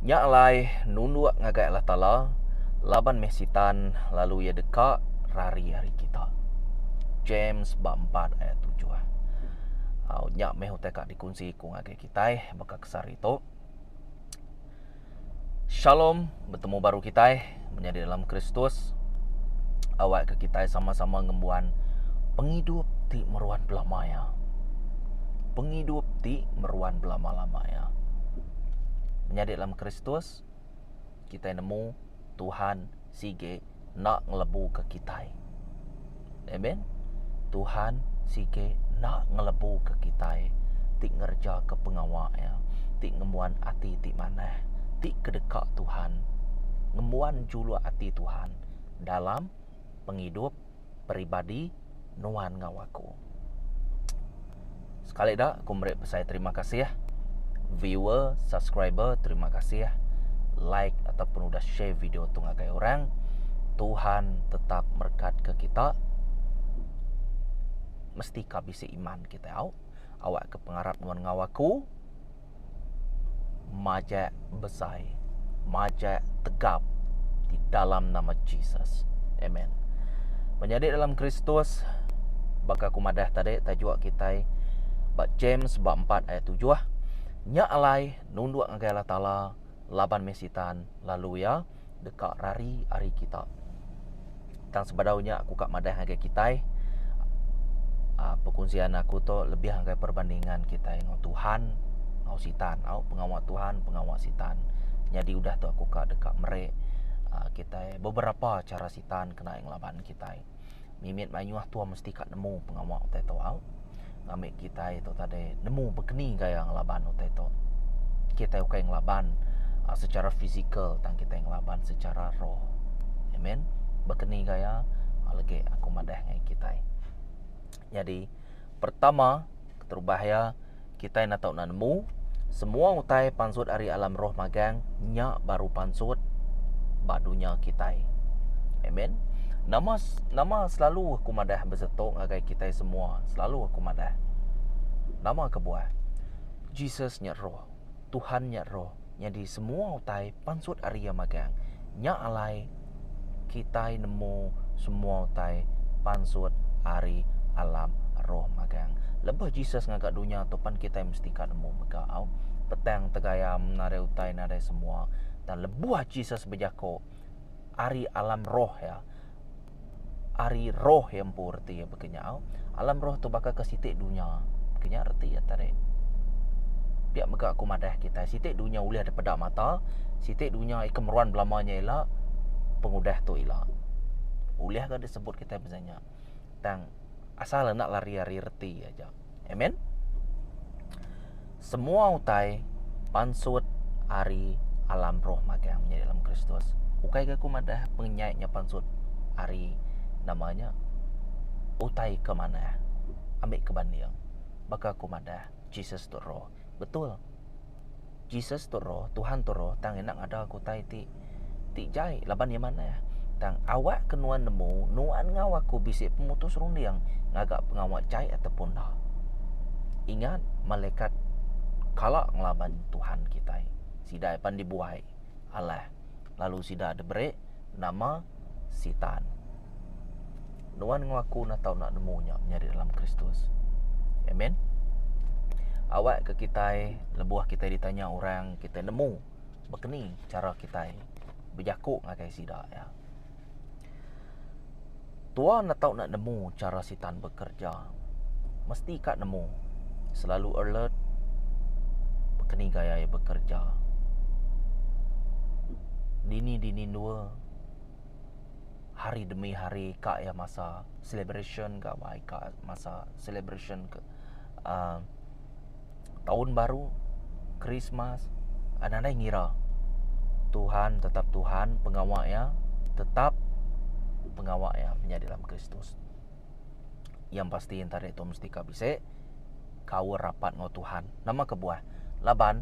Nya alai nunduk ngagai Allah Taala laban meh Sitan lalu iya deka rari ari kita. James ba empat ayat tujuh. Au nya meh utai ka dikunsi ku ngagai kitai baka ke sehari tu. Shalom, betemu baru kitai menyadi dalam Kristus. Awakka kitai sama-sama ngembuan pengidup ti meruan belama iya. Pengidup ti meruan belama-lama iya. Menyadi dalam Kristus, kitai nemu Tuhan sigi enda ngelebuka kitai. Amen. Tuhan sigi enda ngelebuka kitai ti ngerejaka pengawa iya, ti ngembuan ati ti manah, ti kedeka Tuhan, ngembuan juluk ati Tuhan dalam pengidup peribadi nuan enggau aku. Sekali da aku meri besai terima kasih viewer, subscriber terima kasih like ataupun udah share video tu ngagai orang. Tuhan tetap merekat ke kita. Mesti ka bisi iman kita au. Awak ke pengarap nuan enggau aku majak besai, majak tegap di dalam nama Jesus. Amen. Menyadi dalam Kristus, baka aku madah tadi tajuk kitai ba James ba 4 ayat 7, nya alai nunduk ngagai Allah Taala laban meh sitan lalu iya deka rari ari kita. Tang sebedau nya aku ka madah ngagai kitai uhh perkongsian aku tu lebih ngagai perbandingan kitai enggau Tuhan enggau sitan au pengawa Tuhan pengawa sitan. Nyadi udah tu aku ka deka meri uhh kitai beberapa chara sitan kena ngelaban kitai. Mimit mayuh tua mesti ka nemu pengawa utai tu au. Ngambi kitai tu tadi nemu bekeni gaya ngelaban utai tu. Kitai ukai ngelaban uhh secara fizikal tang kitai ngelaban secara roh. Amen. Bekeni gaya legi aku madah ngagai kitai. Nyadi pertama keterubah iya kitai enda tau nemu semua utai pansut ari alam roh magang nya baru pansut ba dunya kitai. Amen. Nama nama selalu aku madah besetu ngagai kitai semua selalu aku madah. Nama kebuah? Jesus nya roh. Tuhan nya roh. Nyadi semua utai pansut ari iya magang. Nya alai kitai nemu semua utai pansut ari alam roh magang. Lebuh Jesus ngaga dunya tu pan kitai mesti ka nemu mega au. Petang tegayam nadai utai nadai semua. Tang lebuh Jesus bejako ari alam roh iya ari roh iya empu reti iya baka nya au. Alam roh tu baka ke siti dunya. Baka nya reti iya tadi. Pia mega aku madah kitai siti dunya ulih dipeda mata, siti dunya ika meruan belama nya ila pengudah tu ila. Ulih ga disebut kitai pasal nya. Tang asal enda lari ari reti aja. Amen. Semua utai pansut ari alam roh magang menyadi dalam Kristus. Ukai ga aku madah pengenyai nya pansut ari nama nya utai ke manah. Ambi ke banding baka aku madah Jesus tu roh. Betul. Jesus tu roh, Tuhan tu roh tang enda ngada ke utai ti ti jai laban iya manah. Tang awak ke nuan nemu, nuan enggau aku bisi pemutus runding ngaga pengawa jai ataupun enda. Ingat malaikat kala ngelaban Tuhan kitai. Sida pan dibuai Allah lalu sida diberi nama Sitan. Nuan enggau aku enda tau enda nemu nya menyadi dalam Kristus. Amen. Awak ke kitai lebuh kitai ditanya orang kitai nemu bekeni chara kitai bejaku ngagai sida iya. Tua enda tau enda nemu chara sitan bekerja. Mesti ka nemu selalu alert bekeni gaya iya bekerja. Dini-dini endur. Hari demi hari ka iya masa celebration gawai ka masa celebration ke uhh taun baru Krismas nadai ngira Tuhan tetap Tuhan pengawa iya tetap pengawa iya menyadi dalam Kristus. Yang pasti entara ditu mesti ka bisi kaul rapat enggau Tuhan. Nama kebuah? Laban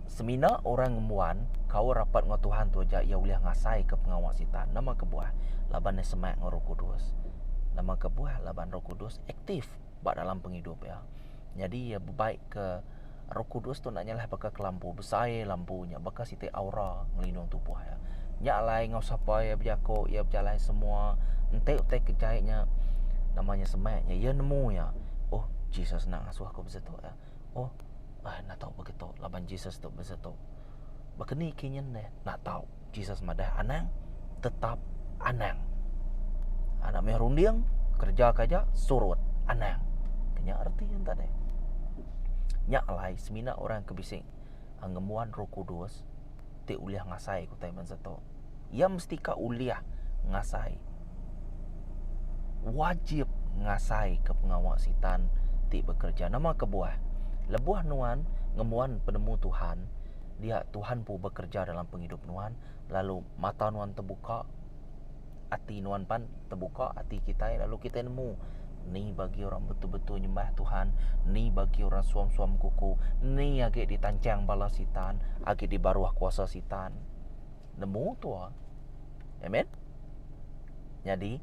semina orang ngembuan kaul rapat enggau Tuhan tu aja iya ulih ngasaika pengawa Sitan. Nama kebuah? Laban iya semak enggau Roh Kudus. Nama kebuah? Laban Roh Kudus aktif ba dalam pengidup iya. Nyadi iya bebaika. Roh Kudus tu enda nyalah baka kelampu besai lampu nya baka siti aura ngelindung tubuh iya. Nya alai enggau sapa iya bejaku iya bejalai semua enti utai ke jai nya nama nya semak nya iya nemu iya oh Jesus enda ngasuh aku besetu iya. Oh eh enda tau begitu laban Jesus tu besetu. Baka ni ke nyen deh enda tau Jesus madah anang tetap anang. Anak meh runding kereja ke aja surut anang. Ke nya reti iya enta deh. Nya alai semina orang ke bisi ngembuan Roh Kudus ti ulih ngasai ke utai bansa tu. Iya mesti ka ulih ngasai wajib ngasai ke pengawa sitan ti bekereja. Nama kebuah? Lebuh nuan ngembuan penemu Tuhan, dia Tuhan empu bekereja dalam pengidup nuan lalu mata nuan tebuka, ati nuan pan tebuka ati kitai lalu kitai nemu ni bagi orang betul-betul nyembah Tuhan, ni bagi orang suam-suam kuku, ni agi ditanchang bala sitan, agi di baruh kuasa sitan. Nemu tua. Amen. Nyadi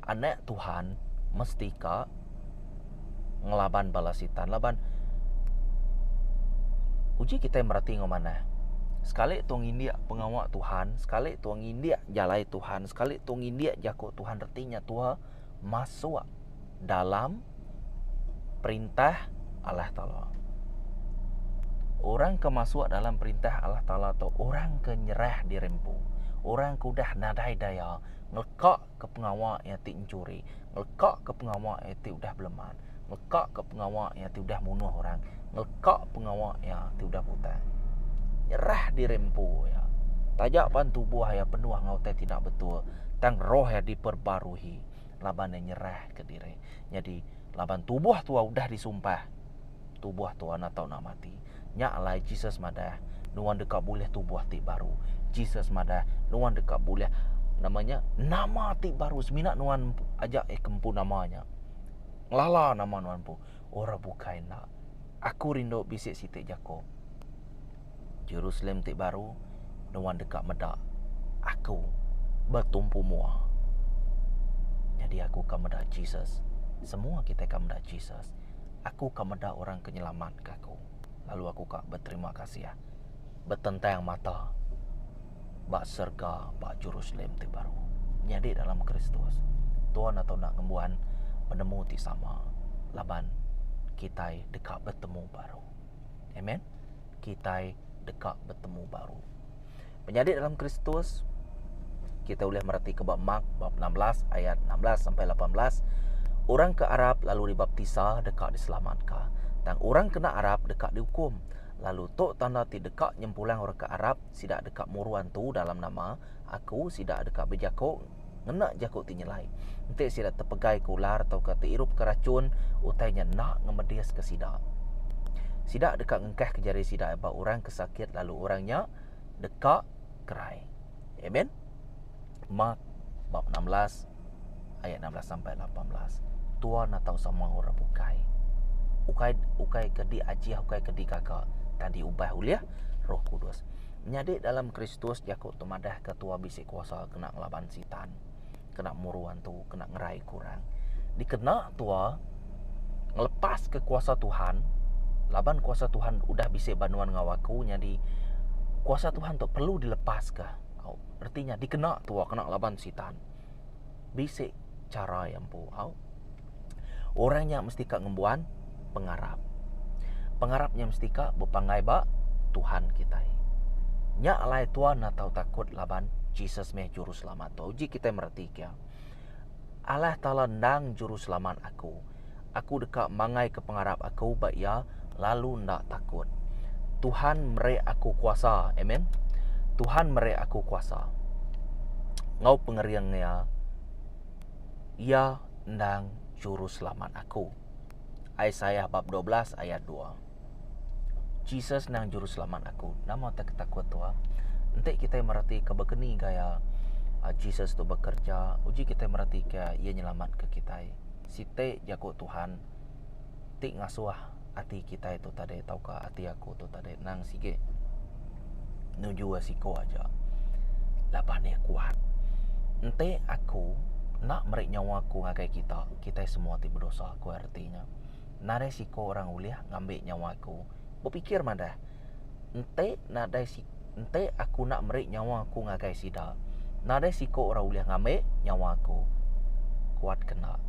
anak Tuhan mesti ka ngelaban bala sitan laban uji kitai mereti enggau manah. Sekali tu ngindik pengawa Tuhan, sekali tu ngindik jalai Tuhan, sekali tu ngindik jaku Tuhan reti nya tua masuk dalam perintah Allah Taala. Orang ke masuk dalam perintah Allah Taala tu orang ke nyerah diri empu, orang ke udah nadai daya ngeleka ke pengawa iya ti enchuri, ngeleka ke pengawa iya ti udah beleman, ngeleka ke pengawa iya ti udah munuh orang, ngeleka pengawa iya ti udah butang. Nyerah diri empu iya. Taja pan tubuh iya penuh enggau utai ti enda betul, tang roh iya diperbarui laban iya nyerahka diri. Nyadi laban tubuh tua udah disumpah, tubuh tua enda tau nak mati. Nya alai Jesus madah, nuan deka bulih tubuh ti baru. Jesus madah, nuan deka bulih nama nya nama ti baru semina nuan aja ke empu nama nya. Ngelala nama nuan empu. Orang bukai enda. Aku rindu bisi siti jako. Jerusalem ti baru nuan deka meda aku betumpu mua. Nyadi aku ka meda Jesus. Semua kitai ka meda Jesus. Aku ka meda orang ke nyelamatka aku. Lalu aku ka beterima kasih betentang mata ba serega ba Jerusalem ti baru. Nyadi dalam Kristus, Tuan atau enda ngembuan penemu ti sama laban kitai deka betemu baru. Amen. Kitai deka betemu baru. Menyadi dalam Kristus, kita ulih meretika ba Mark bab 16 ayat 16 sampai 18, orang ke arap lalu dibaptisa deka diselamatka, tang orang ke enda arap deka diukum. Lalu tu tanda ti deka nyempulang orang ke arap, sida deka muru antu dalam nama aku, sida deka bejaku ngena jaku ti nyelai. Enti sida tepegaika ular tauka teirupka rachun, utai nya enda ngemediska sida. Sida deka ngengkahka jari sida ba orang ke sakit lalu orang nya deka gerai. Amen. Mark bab 16 ayat 16 sampai 18. Tuan atau sama orang bukai. Ukai ukai ke diajih, ukai ke digaga, tang diubah ulih Roh Kudus. Menyadi dalam Kristus jaku tu madahka tua bisi kuasa kena ngelaban Sitan, kena muru antu, kena ngeraika orang. Dikena tua ngelepaska kuasa Tuhan laban kuasa Tuhan udah bisi ba nuan enggau aku nyadi kuasa Tuhan tu perlu dilepaska. Au reti nya dikena tua kena ngelaban Sitan. Bisi chara iya empu au. Orang nya mesti ka ngembuan pengarap. Pengarap nya mesti ka bepanggai ba Tuhan kitai. Nya alai tuan enda tau takut laban Jesus meh Juruselamat tu. Uji kitai mereti kia. Allah Taala endang Juruselamat aku. Aku deka mangaika pengarap aku ba Iya lalu enda takut. Tuhan meri aku kuasa. Amen. Tuhan meri aku kuasa. Enggau pengering Iya, Iya endang Juruselamat aku. Isaiah bab 12 ayat 2. Jesus endang Juruselamat aku. Nama utai ke takut tu? Ah? Enti kitai meretika baka ni gaya ah, Jesus tu bekerja, uji kitai meretika iya nyelamatka kitai. Siti jaku Tuhan ti ngasuh ati kitai tu tadi tauka ati aku tu tadi nang sigi nuju siko aja laban iya kuat. Enti aku enda meri nyawa aku ngagai kita, kitai semua ti bedosa ku reti nya. Nadai siko orang ulih ngambi nyawa aku. Bepikir madah, Enti nadai enti aku enda meri nyawa aku ngagai sida, nadai siku orang ulih ngambi nyawa aku. Kuat ke enda?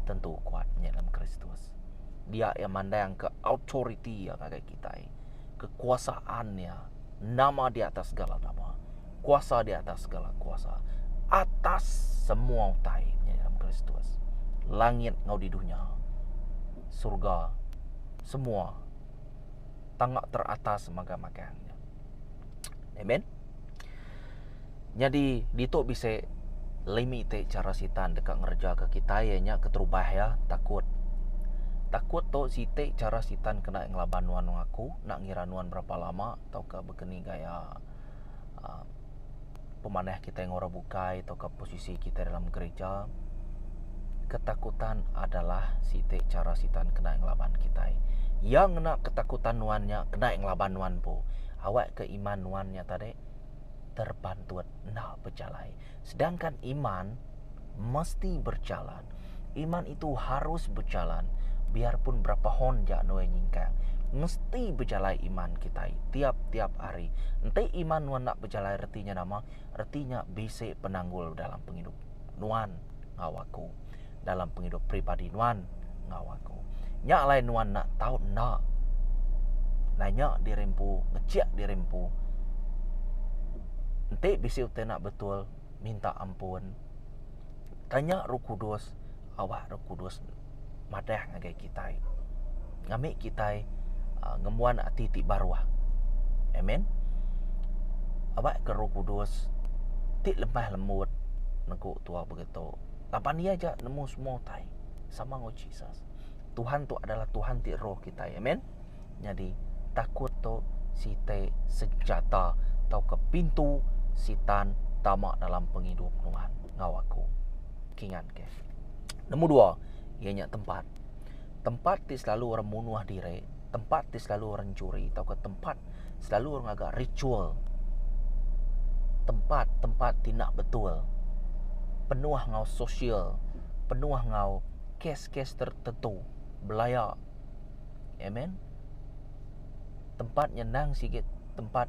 Tentu kuat nya dalam Kristus. Dia iya mandangka autoriti iya ngagai kitai, kekuasaan iya, nama di atas segala nama, kuasa di atas segala kuasa, atas semua utai nya dalam Kristus. Langit enggau di dunya, surga, semua tangga teratas magang-magang nya. Amen. Nyadi ditu bisi limi ti chara sitan deka ngereja ke kitai iya nya keterubah iya takut. Takut tu siti chara sitan kena ngelaban nuan enggau aku enda ngira nuan berapa lama tauka bekeni gaya uhh pemanah kitai enggau orang bukai tauka posisi kitai dalam gereja. Ketakutan adalah siti chara sitan kena ngelaban kitai. Iya ngena ketakutan nuan nya kena ngelaban nuan empu. Awakka iman nuan nya tadi terbantut enda bejalai. Sedangkan iman mesti berjalan. Iman itu harus berjalan biarpun berapa hon ja nuai nyingkang. Mesti bejalai iman kitai tiap-tiap hari. Enti iman nuan enda bejalai reti nya nama? Reti nya bisi penanggul dalam pengidup nuan enggau aku. Dalam pengidup peribadi nuan enggau aku. Nya alai nuan enda tau enda nanya diri empu, ngechik diri empu. Enti bisi utai enda betul minta ampun. Tanya Roh Kudus awak Roh Kudus madah ngagai kitai ngambi kitai uhh ngembuan ati ti baruh. Amen. Awak ke Roh Kudus ti lemah lembut negu tua begitu laban iya aja nemu semua utai sama enggau Jesus. Tuhan tu adalah Tuhan ti roh kitai. Amen. Nyadi takut tu siti senjata tauka pintu sitan tama dalam pengidup nuan enggau aku. Kingat ke. Nombor dua iya nya tempat. Tempat ti selalu orang munuh diri, tempat ti selalu orang enchuri tauka tempat selalu orang ngaga ritual. Tempat tempat ti enda betul. Penuh enggau sosial, penuh enggau kes-kes tertentu belaya. Amen. Tempat nya endang sigi tempat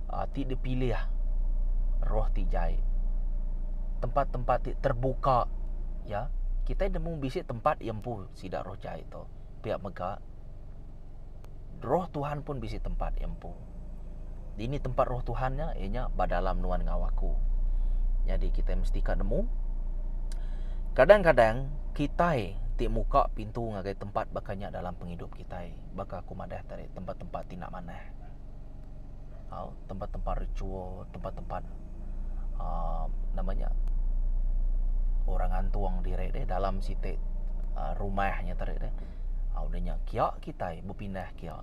uhh ti dipilih roh ti jai. Tempat-tempat ti terbuka ya. Kitai nemu bisi tempat iya empu sida roh jai tu. Pia mega roh Tuhan pun bisi tempat iya empu. Dini tempat roh Tuhan nya iya nya ba dalam nuan enggau aku. Nyadi kitai mesti ka nemu kadang-kadang kitai ti muka pintu ngagai tempat baka nya dalam pengidup kitai baka aku madah tadi tempat-tempat ti enda manah. Au tempat-tempat ritual, tempat-tempat uhh nama nya orang ngantung diri deh dalam siti uhh rumah nya tadi deh. Au udah nya kiya kitai bepindah kiya.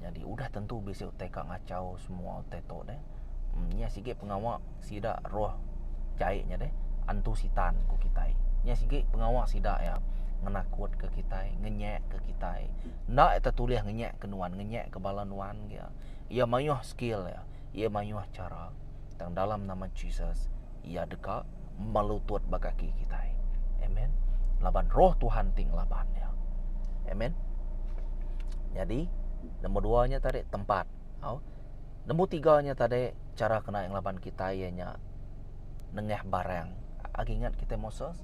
Nyadi udah tentu bisi utai ka ngachau semua utai tu deh. Nya sigi pengawa sida roh jai nya deh antu sitan ku kitai. Nya sigi pengawa sida iya ngenakut ke kitai ngenyek ke kitai. Enda iya tetulih ngenyek ke nuan ngenyek ke bala nuan gia. Iya mayuh skill iya, iya mayuh chara tang dalam nama Jesus iya deka melutut ba kaki kitai. Amen. Laban roh Tuhan ti ngelaban iya. Amen. Nyadi, nombor dua nya tadi tempat. Au. Nombor tiga nya tadi cara kena ngelaban kitai iya nya nengah barang. Agi ingat kitai Moses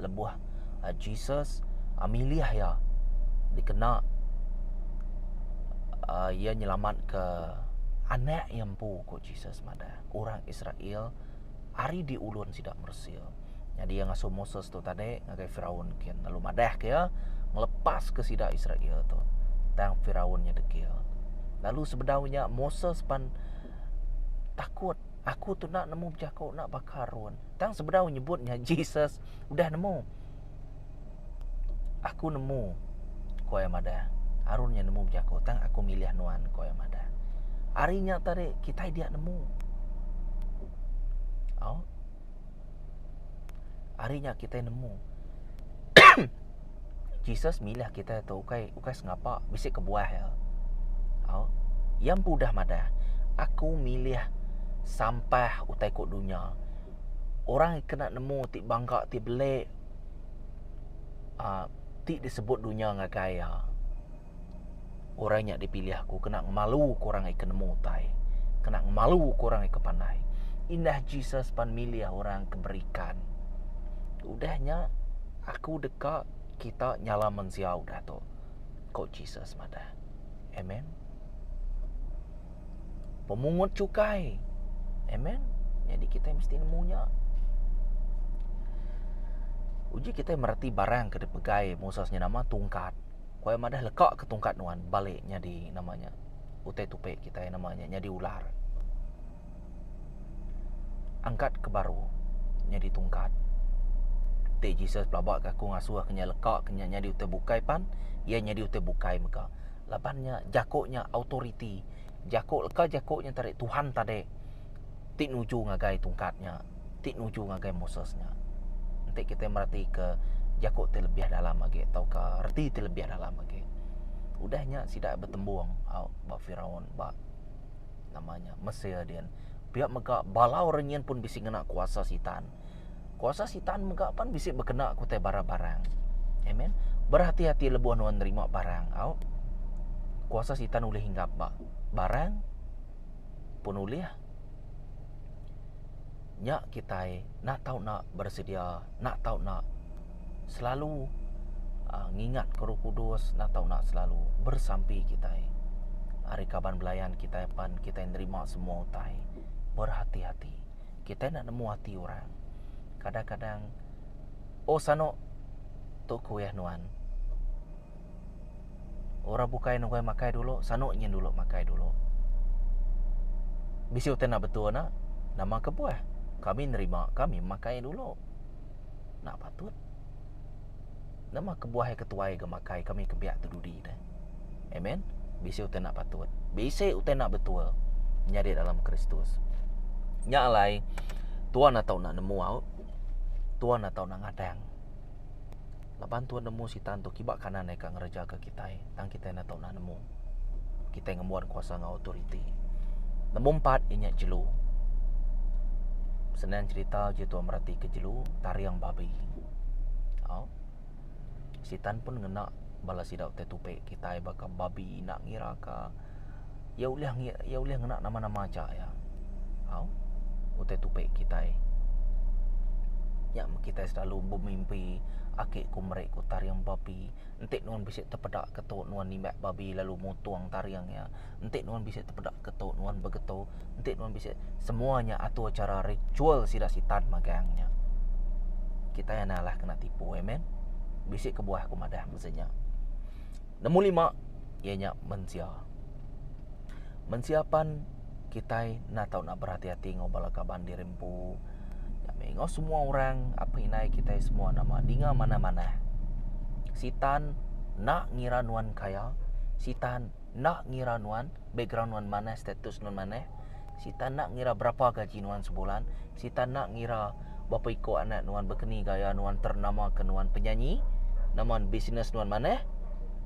lebuh ah, Jesus ah, milih iya dikena ah, iya nyelamatka anak iya empu ku Jesus madah orang Israel ari diulun sida Meresil. Nyadi iya ngasuh Moses tu tadi ngagai Firaun kin lalu madahka iya ngelepaska sida Israel tu. Tang Firaun nya degil. Lalu sebedau nya Moses pan takut aku tu enda nemu bejaku enda baka Aron. Tang sebedau nyebut nya Jesus udah nemu. Aku nemu, ku iya madah. Aron nya nemu bejaku tang aku milih nuan, ku iya madah. Ari nya tadi kitai dia nemu. Au. Ari nya kitai nemu. Jesus milih kitai tu ukai ukai sengapa bisi kebuah iya. Au. Iya empu udah madah, aku milih sampah utai ku dunya. Orang kena nemu ti bangka ti beli uhh ti disebut dunya ngagai iya. Orang nya dipilih aku kena ngemaluka orang ke nemu utai, kena ngemaluka orang ke pandai. Indah Jesus pan milih orang ke berikan. Udah nya aku deka kita nyala mensia udah tu, ku Jesus madah. Amen. Pemungut chukai. Amen. Nyadi kitai mesti nemu nya. Uji kitai mereti barang ke dipegai Moses nya nama tungkat. Ku iya madah leka ke tungkat nuan balik nyadi nama nya utai tupi kitai nama nya nyadi ular. Angkat ke baru nyadi tungkat. Ti Jesus pelaba ke aku ngasuh ke nya leka ke nya nyadi utai bukai pan iya nyadi utai bukai mega. Laban nya jaku nya autoriti. Jaku leka jaku nya tadi Tuhan tadi ti nuju ngagai tungkat nya ti nuju ngagai Moses nya. Enti kitai meratika jaku ti lebih dalam agi tauka reti ti lebih dalam agi. Udah nya sida betembung au ba Firaun ba nama nya Mesir din. Pia mega bala orang nyin pun bisi ngena kuasa sitan. Kuasa sitan mega pan bisi bekena ku utai barang-barang. Amen. Berhati-hati lebuh nuan nerima barang au. Kuasa sitan ulih hinggap ba barang pun ulih. Nya kitai enda tau enda bersedia, enda tau enda selalu aaa ngingat ke Roh Kudus, enda tau enda selalu bersampi kitai. Ari kaban belayan kitai pan kitai nerima semua utai berhati-hati. Kitai enda nemu ati orang. Kadang-kadang oh sano tu kuih nuan. Orang bukai nunggai makai dulu, sano nyin dulu makai dulu. Bisi utai enda betul enda? Nama kebuah? Kami nerima, kami makai dulu. Enda patut. Nama kebuah iya ke tuai ga makai kami ke biak tu dudi deh. Amen. Bisi utai enda patut. Bisi utai enda betul nyadi dalam Kristus. Nya alai Tuan atau nak nemu au. Tuan atau nak ngadang. Laban Tuan nemu sitan tu kiba kanan iya ka ngereja ke kitai tang kitai enda tau nak nemu. Kitai ngembuan kuasa enggau autoriti. Nombor empat iya nya jelu. Senang cerita je Tuan mereti ke jelu taring babi. Au. Sitan pun ngena bala sida utai tupi kitai baka babi enda ngira ka iya ulih iya ulih ngena nama-nama aja iya. Au utai tupi kitai. Nya meh kitai selalu bemimpi ake ku meri ku taring babi enti nuan bisi tepeda ke tu nuan nimbak babi lalu mutung taring iya. Enti nuan bisi tepeda ke tu nuan begetu enti nuan bisi semua nya atur chara ritual sida sitan magang nya. Kitai anang alah kena tipu amen. Bisi kebuah aku madah mesti nya. Nombor lima iya nya mensia. Mensia pan kitai enda tau nak berhati-hati enggau bala kaban diri empu. Nya meh enggau semua orang apai indai kitai semua nama dinga manah-manah. Sitan enda ngira nuan kaya, sitan Enda ngira nuan background nuan manah status nuan manah sita enda ngira berapa gaji nuan sebulan sita enda ngira berapa iko anak nuan bekeni gaya nuan ternama ke nuan penyanyi nama bisnes nuan manah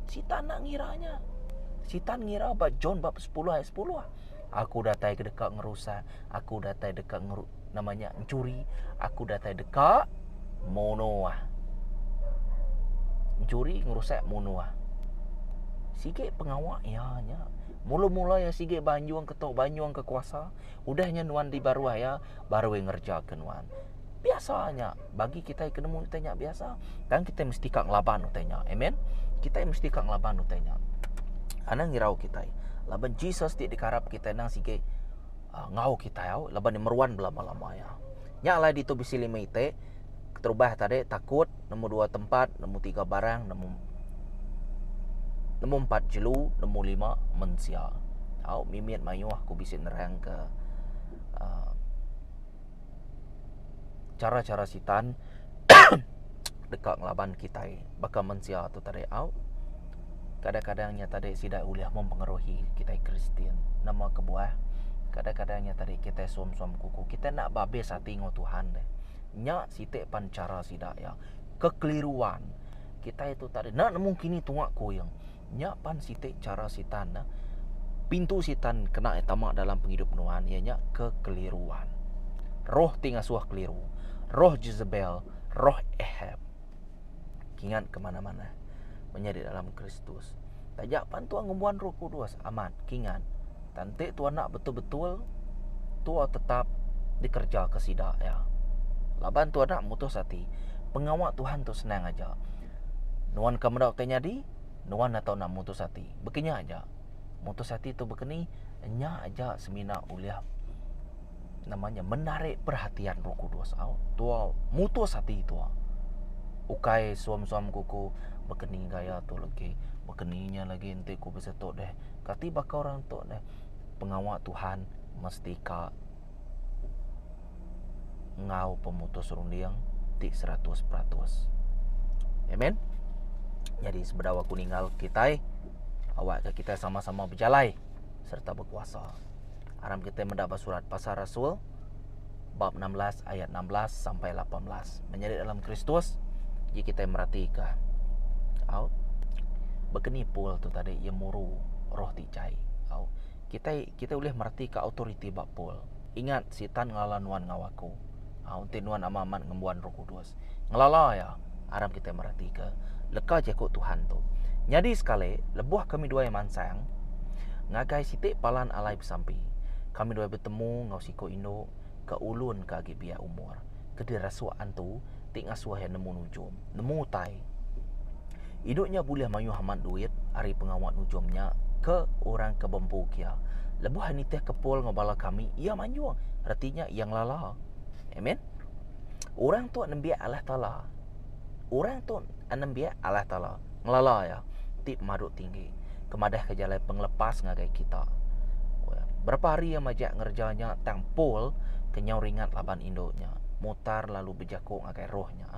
sita enda ngira nya sita ngira ba John bab sepuluh ayat sepuluh aku datai ke deka ngerusak aku datai deka ngeru nama nya enchuri aku datai deka munuh enchuri ngerusak munuh sigi pengawa iya nya mula-mula iya sigi banjung ke tu banjung ke kuasa udah nya nuan di baruh iya baru iya ngereja ke nuan biasa nya bagi kitai ke nemu utai nya biasa tang kitai mesti ka ngelaban utai nya amen kitai mesti ka ngelaban utai nya anang irau kitai laban Jesus ti dikarap kitai nang sigi Enggau kitai au laban iya meruan belama-lama iya. Nya alai ditu bisi lima iti, keterubah tadi takut, nombor dua tempat, nombor tiga barang, nombor nombor empat jelu, nombor lima mensia. Au mimit mayuh aku bisi nerang ke uhh chara-chara sitan deka ngelaban kitai baka mensia tu tadi au. Kadang-kadang nya tadi sida ulih mempengaruhi kitai Kristian. Nama kebuah? Kadang-kadang nya tadi kitai suam-suam kuku. Kitai enda babis ati enggau Tuhan deh. Nya siti pan chara sida iya. Kekeliruan kitai tu tadi enda nemu kini tunga kuing. Nya pan siti chara sitan ne. Pintu sitan kena iya tama dalam pengidup nuan iya nya kekeliruan. Roh ti ngasuh keliru. Roh Jezebel, roh Ahab. Kingat ke manah-manah menyadi dalam Kristus. Taja pan tua ngembuan Roh Kudus amat kingat tang enti tua enda betul-betul tua tetap dikereja ke sida iya. Laban tua enda mutus ati pengawa Tuhan tu senang aja. Nuan ke meda utai nyadi nuan enda tau enda mutus ati. Baka nya aja. Mutus ati tu baka ni nya aja semina ulih nama nya menarik perhatian Roh Kudus au. Tua mutus ati tua. Ukai suam-suam ku ku baka ni gaya tu lagi, baka ni nya lagi enti ku besetu deh. Kati baka orang tu deh. Pengawa Tuhan mesti ka enggau pemutus runding ti 100%. Amen. Jadi sebedau aku ninggal kitai, awakka kitai sama-sama bejalai sereta bekuasa. Aram kitai meda ba surat pasal Rasul bab 16 ayat 16 sampai 18. Menyadi dalam Kristus, ji kitai meratika. Au. Bekeni Paul tu tadi iya muru roh ti jai. Au. Kitai kitai ulih meratika autoriti ba Paul. Ingat sitan ngelala nuan enggau aku. Au enti nuan amat amat ngembuan Roh Kudus. Ngelala iya. Aram kitai meratika leka jaku Tuhan tu. Nyadi sekali lebuh kami duai mansang ngagai siti palan alai besampi, kami duai betemu enggau siku indu ke ulun ke agi biak umur ke dirasuk antu ti ngasuh iya nemu nujum, nemu utai. Indu nya bulih mayuh amat duit ari pengawa nujum nya ke orang ke bempu kia. Lebuh iya nitihka Paul enggau bala kami, iya manjung. Reti nya iya ngelala. Amen. Orang tu nembiak Allah Taala. Orang tu nembiak Allah Taala. Ngelala iya ti pemadu tinggi ke madahka jalai pengelepas ngagai kita. Berapa hari iya majak ngereja nya tang Paul ke nyau ringat laban indu nya mutar lalu bejaku ngagai roh nya.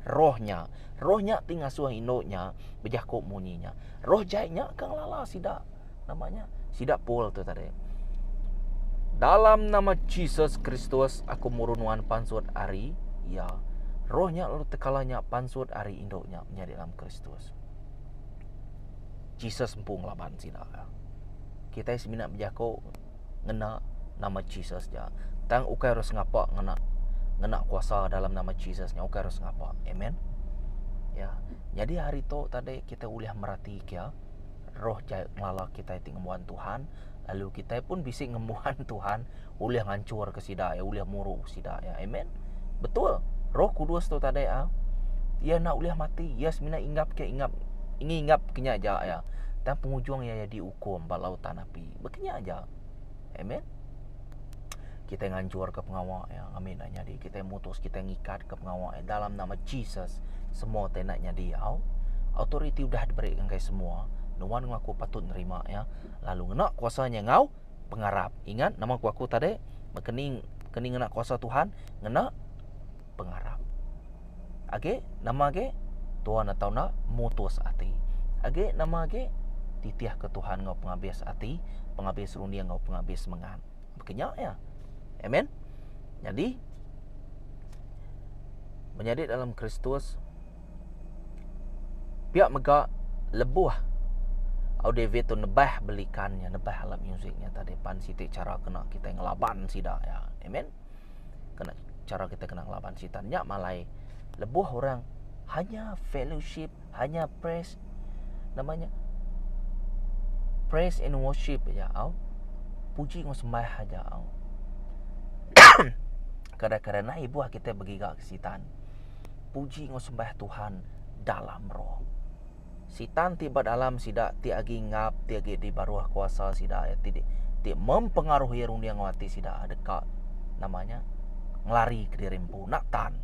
Roh nya, roh nya ti ngasuh indu nya bejaku munyi nya. Roh jai nya ke ngelala sida. Nama nya? Sida Paul tu tadi. Dalam nama Jesus Kristus aku muru nuan pansut ari iya. Roh nya lalu tekala nya pansut ari indu nya menyadi dalam Kristus. Jesus empu ngelaban sida. Kitai semina bejaku ngena nama Jesus ja. Tang ukai harus ngapa ngena ngena kuasa dalam nama Jesus nya ukai harus ngapa. Amen. Ya. Jadi hari tu tadi kita ulih merati kia roh jai ngelala kitai ti ngembuan Tuhan lalu kitai pun bisi ngembuan Tuhan ulih ngancur ke sida ya ulih muru sida ya amen betul roh kudus tu tadi ah iya enda ulih mati iya semina inggap ke inggap ingi inggap ke nya aja ya tang pengujung iya ya diukum ba lautan api baka nya aja amen kitai ngancur ke pengawa ya ngambi enda nyadi kitai mutus kitai ngikat ke pengawa ya dalam nama Jesus semua ti enda nyadi au authority udah diberi ngagai semua nuan enggau aku patut nerima ya lalu ngena kuasa nya enggau pengarap ingat nama ku aku tadi bekeni keni ngena kuasa Tuhan ngena pengarap agi nama agi tuan atau enda mutus ati agi nama agi titih ke Tuhan enggau pengabis ati pengabis runding enggau pengabis semengat Baka nya iya. Amen. Nyadi menyadi dalam Kristus pia mega lebuh Au David tu nebah belikan nya, nebah alat muzik nya tadi pan siti cara kena kita ngelaban sida ya. Amen. Kena cara kita kena ngelaban sitan nya malai lebuh orang hanya fellowship, hanya praise namanya praise and worship aja au. Puji enggau sembah aja au. Kadang-kadang nah ibuh kita begiga ke sitan. Puji enggau sembah Tuhan dalam roh. Sitan ti ba dalam sida ti agi ngap ti agi di baruh kuasa sida ti ti mempengaruhi runding enggau ati sida deka nama nya ngelari kediri empu enda tan.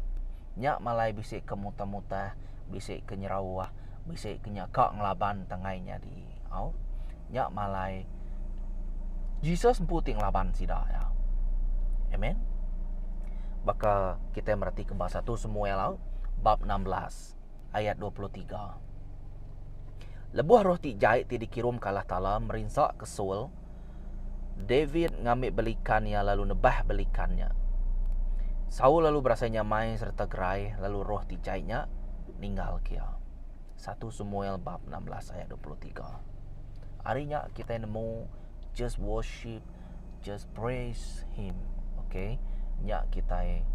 Nya malai bisi ke mutah-mutah bisi ke nyerauh bisi ke nya ka ngelaban tangai nyadi au. Nya malai Jesus empu ti ngelaban sida iya. Amen. Baka kitai meratika ba satu Samuel au bab 16 ayat 23. Lebuh roh ti jai ti dikirumka Allah Taala merinsaka Saul, David ngambi belikan iya lalu nebah belikan nya. Saul lalu berasai nyamai sereta gerai lalu roh ti jai nya ninggalka iya. Satu Samuel bab 16 ayat 23. Ari nya kitai nemu just worship, just praise him. Okay? Nya kitai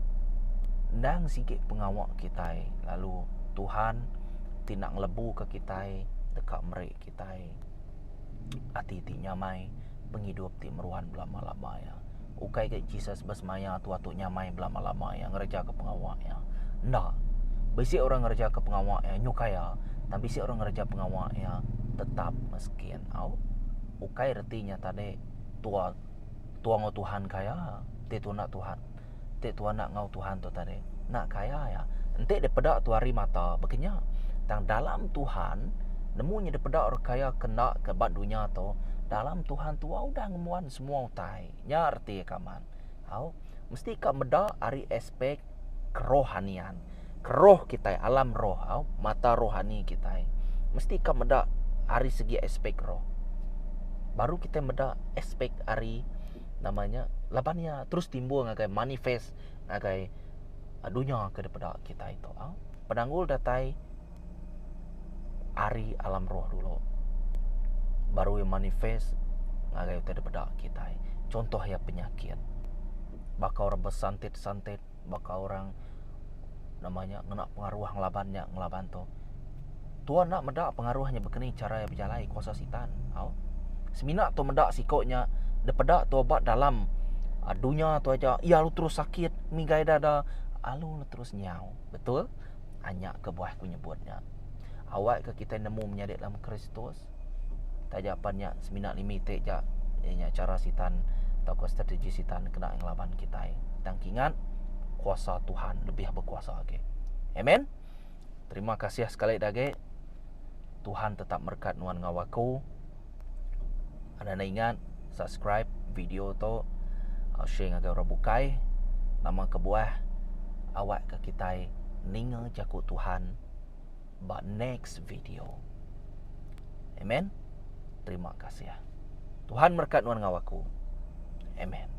endang sigi pengawa kitai lalu Tuhan ti enda ngelebuka kitai. deka meri kitai ati ti nyamai, pengidup ti meruan belama-lama iya. Ukai ga Jesus besemaya tua tu nyamai belama-lama iya ngereja ke pengawa iya. Enda. Bisi orang ngereja ke pengawa iya nyu kaya, tang bisi orang ngereja pengawa iya tetap meskin. Au. Ukai reti nya tadi tua tua enggau Tuhan kaya, ti tunda Tuhan. Ti tua enda enggau Tuhan tu tadi enda kaya iya. Enti dipeda tu ari mata baka nya. Tang dalam Tuhan nemu nya dipeda orang kaya ke enda ke ba dunya tu dalam Tuhan tua udah ngembuan semua utai. Nya reti iya kaban. Au mesti ka meda ari aspek kerohanian. Keroh kitai alam roh au mata rohani kitai mesti ka meda ari segi aspek roh. Baru kitai meda aspek ari nama nya laban iya terus timbul ngagai manifest ngagai dunya ke dipeda kitai tu au. Penanggul datai ari alam roh dulu baru iya manifest ngagai utai dipeda kitai. Contoh iya penyakit baka orang besantit-santit baka orang nama nya ngena pengaruh ngelaban nya ngelaban tu. Tuan enda meda pengaruh nya baka ni chara iya bejalai kuasa sitan au. Semina tu meda siko nya dipeda tu ba dalam dunya tu aja iya lalu terus sakit migai dada alu lalu terus nyau. Betul? Nya kebuah ku nyebut nya. Awak ke kitai nemu menyadi dalam Kristus taja pan nya semina limited ja iya nya chara sitan tauka strategi sitan kena ngelaban kitai. Tang kingat kuasa Tuhan lebih bekuasa agi. Amen. Terima kasih sekali da agi. Tuhan tetap merekat nuan enggau aku. Anda enda ingat subscribe video tu uh, share ngagai orang bukai. Nama kebuah awak ke kitai ninga jaku Tuhan ba next video. Amen. Terima kasih. Tuhan merekat nuan enggau aku. Amen.